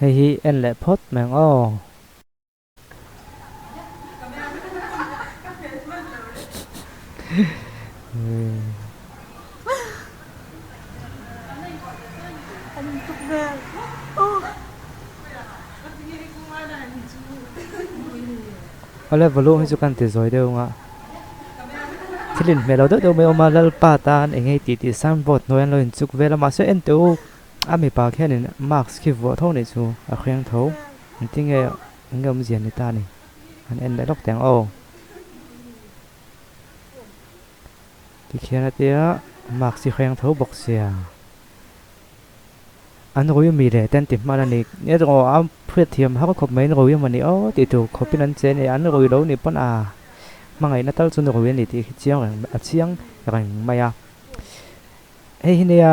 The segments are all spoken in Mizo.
Hei hi en leh phawt mai ang aw. Awle volume hi chu kan ti zawi deuh ang a, thil inhmeh lo deuh deuh mai a awm a, Lalpa tan eng nge tih tih signboard hnuai an lo inchuk vel a, mahse en teh u a mipa khianin mask khi vuah tho a nih chu a hriang tho. Engtinge enge awmzia ni ta ni? An en leh lawk teh ang aw. Tikhian a tia mask hi hreng tho bawk sia. An rui mi leh ten ti hman a ni. Nia chuan aw a hriat thiam har khawp mai an rui emaw ni aw tih tur khawpin an che a ni. An rui lo nih pawn a hmangaihna tal chu an rui a ni tih hi chiang reng a chiang reng mai a. Hei hi nia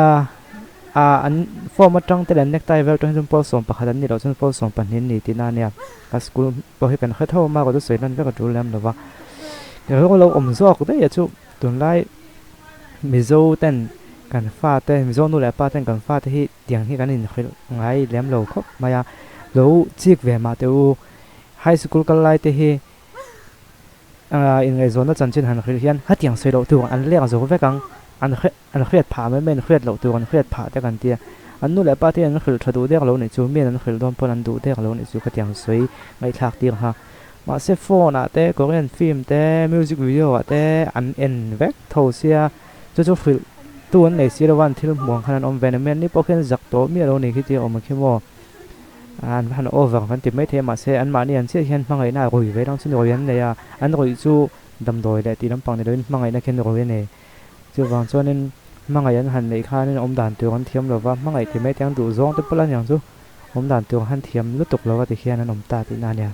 ah an form atang te leh an necktie vel atang hi chuan pawl 11 an nih loh chuan pawl 12 an ni tihna a nia. A school pawh hi kan hre tho awm a, ka chu sawi lan vek a tul lem lo va. Rawng lo awm zawk daih a chu tunlai Mizo ten kan fa te Mizo nu leh pa ten kan fa te hi tiang hi kan inhrilh ngai lem lo khawp mai a. Lo chik ve mah teh u high school kal lai te hi ah inngaihzawnna chanchin han hrilh hian hetiang sawi loh tur an lek zo vek ang, an hre an hriat phah mai mai an hriat loh tur an hriat phah te kan tia. An nu leh pa te hian an hrilh tha duh dek lo nih chu, miin an hrilh dawn pawn an duh dek lo nih chu khatiang sawi ngaihthlak tir kha. Mahse phone ah te Korean film te music video ah te an en vek tho sia, chu chu hrilh tu an nei si lo a an thil hmuh ang khan an awm ve ni. Ni pawh khian zak tawh miah lo nih khi tia awm ang khi maw. An va han over kan ti maithei a mahse anmahni an chiah hian hmangaihna a rui ve lang chu rui an nei a, an ruih chu damdawi leh tih lampang ni loin hmangaihna khian rui a nei. Chuvang chuanin hmangaih an han neih khanin awm dan tur an thiam lo va, hmangaih ti mai te ang duh zawng te pawh la aniang chu awm dan tur han thiam lutuk lo va ti khian an awm ta tihna a nia.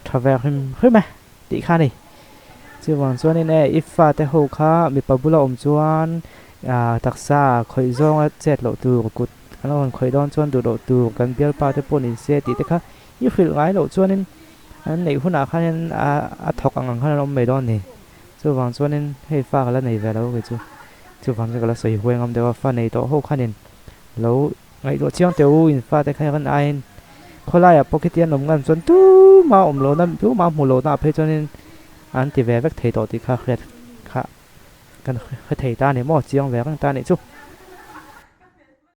Tha ve hrim hrim e tih kha a ni. Chuvang chuanin e i fate ho kha mipa bula awm chuan taksa khawih zawnga chet loh tur kut An rawn khawih dawn chuan duh loh tur kan bialpa te pawh ni se tih te kha i hrilh ngai loh chuanin an neih hunah khanin a thawk ang ang khan an awm mai dawn ni. Chuvang chuanin hei fa ka la nei ve lo kei chu. Chuvang chuan ka la sawi huai ngam deuh a, fa nei tawh ho khanin lo ngaihtuah chiang teh u in fate kha hian aiin khawlaiah pawh khiti an awm ngam chuan tumah awm lohna tumah hmuh lohna ah phei chuanin an ti ve vek thei tawh tih kha hriat kha kan hre thei ta a ni maw chiang ve reng ta a nih chu.